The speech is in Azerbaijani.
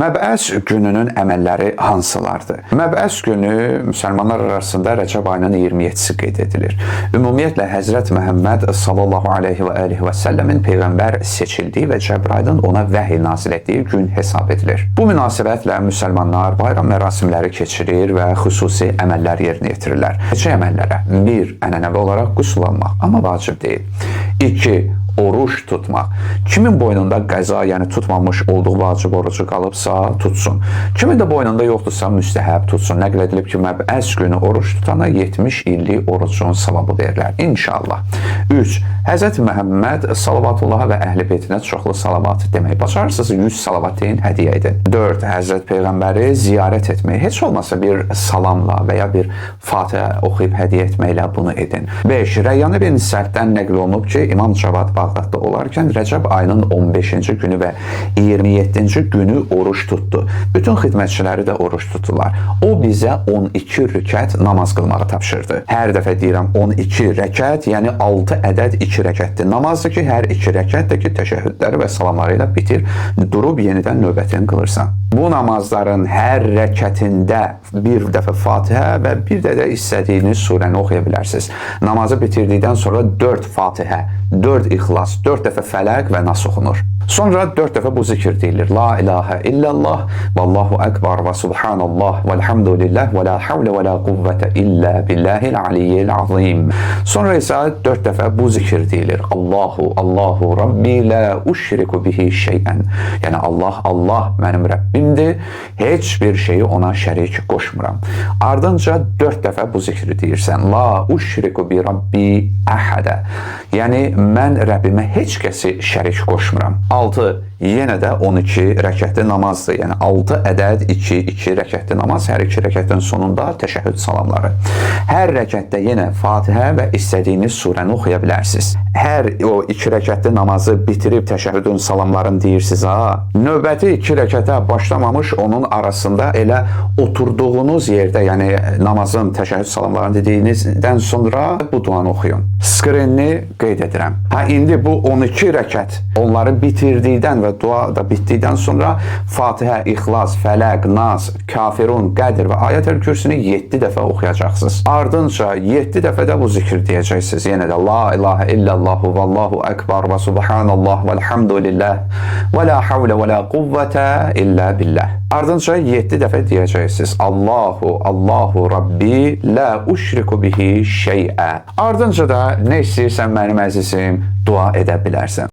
Məbəs gününün əməlləri hansılardır? Məbəs günü müsəlmanlar arasında Rəcəb ayının 27-si qeyd edilir. Ümumiyyətlə Həzrət Məhəmməd sallallahu əleyhi və alihi və səlləmin peyğəmbər seçildiyi və Cəbrailin ona vəhy nazil etdiyi gün hesab edilir. Bu münasibətlə müsəlmanlar bayram mərasimləri keçirir və xüsusi əməllər yerinə yetirirlər. Neçə əməllərə? 1. Ənənəvi olaraq qüsl almaq, amma vacib deyil. 2. Oruç tutmaq. Kimin boynunda qəza, yəni tutmamış olduğu vacib orucu qalıbsa, tutsun. Kimin də boynunda yoxdursa, müstəhəb tutsun. Nəql edilib ki, məbəs günü oruç tutana 70 illik orucun savabı verilər. İnşallah. 3. Həzrət Məhəmməd salavatullaha və əhl-i beytinə çoxlu salavat demək. Bacarırsınız 100 salavat deyin, hədiyyə edin. 4. Həzrət Peyğəmbəri ziyarət etmək. Heç olmasa bir salamla və ya bir Fatihə oxuyub hədiyyə etməklə bunu edin. 5. Rəyyan ibn Səddən nəql olunub ki, İmam Cavad Bağdadda olarkən Rəcəb ayının 15-ci günü və 27-ci günü oruç tutdu. Bütün xidmətçiləri də oruç tutdular. O bizə 12 rükət namaz qılmağı tapşırdı. Hər dəfə deyirəm 12 rəkət, yəni 6 ədəd 2 rəkətdir. Namazdır ki, hər 2 rəkətdəki təşəhhüdləri və salamları ilə bitir, durub yenidən növbətini qılırsan. Bu namazların hər rəkətində bir dəfə Fatihə və bir də istədiyiniz surəni oxuya bilərsiniz. Namazı bitirdikdən sonra 4 Fatihə, 4 İxlas, 4 dəfə Fələq və Nas oxunur. Sonra 4 dəfə bu zikir deyilir. La ilahə illallah, vallahu əkbar və subhanallah vəlhamdülillah və la havlə və la quvvətə illə billahil aliyyil azim. Sonra isə 4 dəfə bu zikir deyilir. Allahu, Allahu Rabbi la uşriku bihi şeyən. Yəni Allah, Allah mənim Rəbbimdir. Heç bir şeyi ona şərik qoşmuram. Ardınca 4 dəfə bu zikri deyirsən. La uşriku bi Rabbi əhədə. Yəni mən Rəbbimə heç kəsi şərik qoşmuram. 6. Yenə də 12 rəkətli namazdır. Yəni 6 ədəd 2 2 rəkətli namaz, hər iki rəkətin sonunda təşəhhüd salamları. Hər rəkətdə yenə Fatihə və istədiyiniz surəni oxuya bilərsiniz. Hər o 2 rəkətli namazı bitirib təşəhhüdün salamlarını deyirsiniz ha. Növbəti 2 rəkətə başlamamış onun arasında elə oturduğunuz yerdə, yəni namazın təşəhhüd salamlarını dediyinizdən sonra bu duanı oxuyun. Skrinini qeyd edirəm. Ha indi bu 12 rəkət onları bitirdikdən və dua da bitdikdən sonra Fatihə, İxlas, Fələq, Nas, Kafirun, Qədr və Ayətəl Kürsünü 7 dəfə oxuyacaqsınız. Ardınca 7 dəfə də bu zikr deyəcəksiniz. Yenə də La ilahə illallahu vallahu əkbar və subhanallah vəlhamdülillah və la havlə və la quvvətə illə billah. Ardınca 7 dəfə deyəcəksiniz. Allahu, Allahu Rabbi la uşriku bihi şeyə. Ardınca da nə istəyirsən mənim əzizim, dua edə bilərsən.